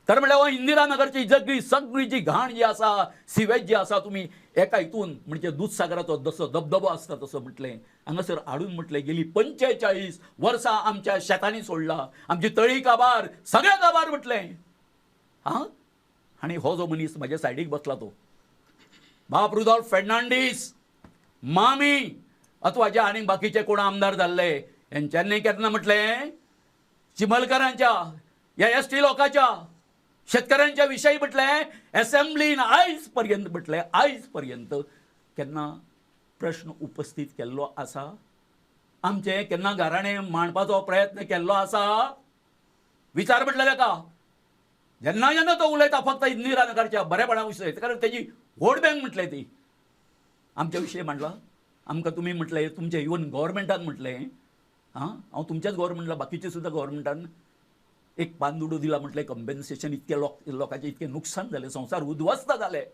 तर म्हणल्यार हो इंदिरा नगरची जगळी सगळी जी घाण जी आसा, सिवेज जी आसा, तुमी एका हितून म्हणजे दुदसागराचो जसो धबधबो आसता तसो म्हटलें हांगासर हाडून म्हटलें गेली 45 वर्सां आमच्या शेतांनी सोडला, आमची तळी काबार, सगळें काबार म्हटलें. आं, आनी हो जो मनीस म्हज्या सायडीक बसला तो बाप रुदोल्फ फेर्नांडीस, मामी अथवा जे आनीक बाकीचे कोण आमदार जाल्ले हेंच्यांनी केन्ना म्हटलें चिमलकारांच्या ह्या एस टी लोकांच्या शेतकऱ्यांच्या विशयी म्हटलें एसेंब्लीन आयज पर्यंत म्हटलें आयज पर्यंत केन्ना प्रश्न उपस्थीत केल्लो आसा? आमचें केन्ना गाराणें मांडपाचो प्रयत्न केल्लो आसा? विचार म्हटलें ताका. जेन्ना जेन्ना तो उलयता फक्त इंदिरा नगरच्या बरेपणा विशय, कारण तेजी वोट बँक म्हटलें ती आमच्या विशयी मांडला. आमकां तुमी म्हटलें तुमच्या इवन गव्हर्मेंटान म्हटलें, आं हांव तुमच्याच गव्हर्मेंटला बाकीचे सुद्दां गव्हर्मेंटान एक पानदुडू दिला म्हटलें कंपेन्सेशन, इतके लोकांचें इतकें नुकसान जालें, संवसार उद्ध्वस्त जालें.